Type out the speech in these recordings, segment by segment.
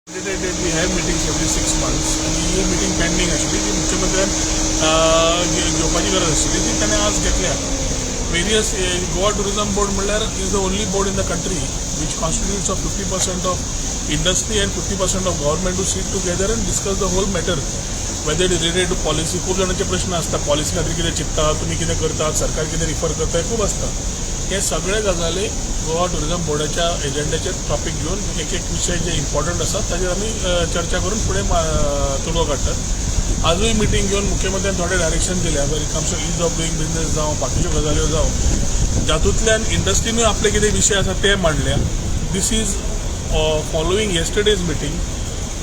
We have meetings every 6 months आनी ही meeting pending आशिल्ली, ती मुख्यमंत्र्यान घेवपाची गरज आशिल्ली, ती ताणें आज घेतल्या. वेरियस गोवा टुरिझम बोर्ड म्हणल्यार is the only board in the country which constitutes of 50% of industry and 50% of government to sit together and discuss the whole matter, whether it is related to policy. खूब जाणांचे प्रश्न आसता, policy खातीर कितें चिंत्ता तुमी, कितें करतात, सरकार कितें रिफर करता, हें खूब आसता. हे सगळे गजाली गोवा टुरिझम बोर्डाच्या एजेंड्याचेर टॉपीक घेवन एक एक विशय जे इम्पॉर्टंट आसात ताजेर आमी चर्चा करून फुडें तोडगो काडटात. आजूय मिटींग घेवन मुख्यमंत्र्यान थोडे डायरेक्शन दिल्या, when it comes to ease of doing business जावं, बाकीच्यो गजाल्यो जावं, जातूंतल्यान इंडस्ट्रीनूय आपले कितें विशय आसा ते मांडल्या. This is following yesterday's meeting.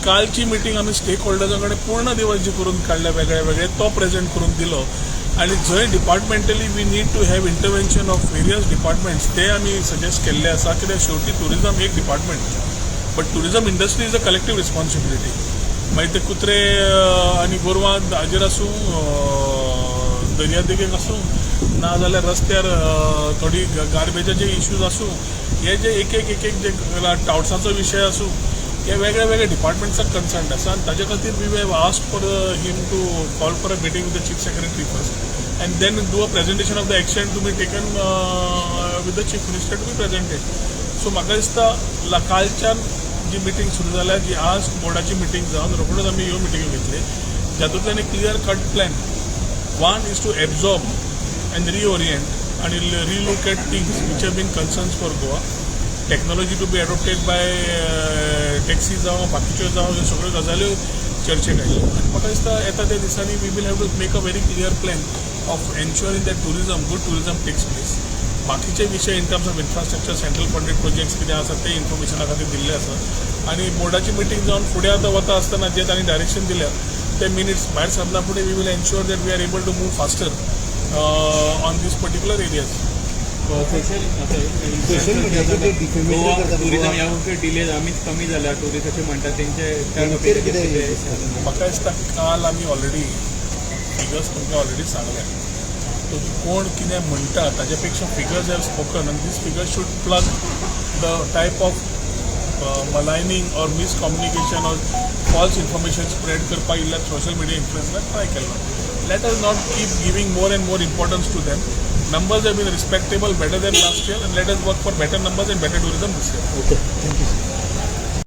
कालची मिटींग आमी स्टेक होल्डर्सां कडेन पूर्ण दिवस जी करून काडल्या वेगळे वेगळे, तो प्रेझेंट करून दिलो आनी जंय departmentally we need to have intervention of various departments, ते आमी सजेस्ट केल्ले आसा. कित्याक शेवटी टुरिझम एक department, but tourism industry is a collective responsibility. मागीर ते कुत्रे आनी गोरवां हाजेर आसूं, दर्यादेगेक आसूं, ना जाल्यार रस्त्यार थोडी गार्बेजाचे इश्यूज आसूं, हे जे एक एक एक एक जे टावट्साचो विशय आसूं, हे वेगळे वेगळे डिपार्टमेंट्साक कन्सर्न आसा. आनी ताजे खातीर we have asked for him to call for a meeting with the chief secretary first and then do a presentation of the action to be taken with the chief minister to be presented. So म्हाका दिसता कालच्यान जी meeting सुरू जाल्या, जी आज बोर्डाची meeting जावन रोखडोच आमी ह्यो मिटिंग्यो घेतले, जातूंतल्यान एक clear cut plan. One is to absorb and reorient and relook at things which have been concerns for Goa. Technology to be adopted by taxi जावं, बाकीच्यो जावं, ह्यो सगळ्यो गजाल्यो चर्चेक आयल्यो. आनी म्हाका दिसता येता त्या दिसांनी we will have to make a very clear plan of ensuring that tourism, good tourism takes place. बाकीचे विशय in terms of infrastructure, central funded projects कितें आसा ते इन्फॉर्मेशना खातीर दिल्ले आसा. आनी बोर्डाची मिटींग जावन फुडें आतां वता आसतना जे तांणी डायरेक्शन दिल्या ते मिनिट्स भायर सरना फुडें we will ensure that we are able to move faster on these particular areas. Social social मिडियाचेर ते defamatory Goa करतात. टुरिझम गोवा. ह्या वखत डिले आमीच कमी जाल्या टुरिस्ट अशें म्हणटात तेंचे त्या तेंचेर बाबतीत कितें कितें? म्हाका दिसता काल आमी ऑलरेडी फिगर्स तुमकां ऑलरेडी सांगल्या. तो कोण कितें म्हणटा ताच्या पेक्षा figures have spoken आनी these figures should plug the type of maligning or miscommunication or false information spread करपाक इल्ल्या सोशल मिडिया इन्फ्लुएन्सरान ट्राय केल्लो. Let us not keep giving more and more importance to them. Numbers have been respectable, better than last year, and let us work for better numbers and better tourism this year. Okay, thank you.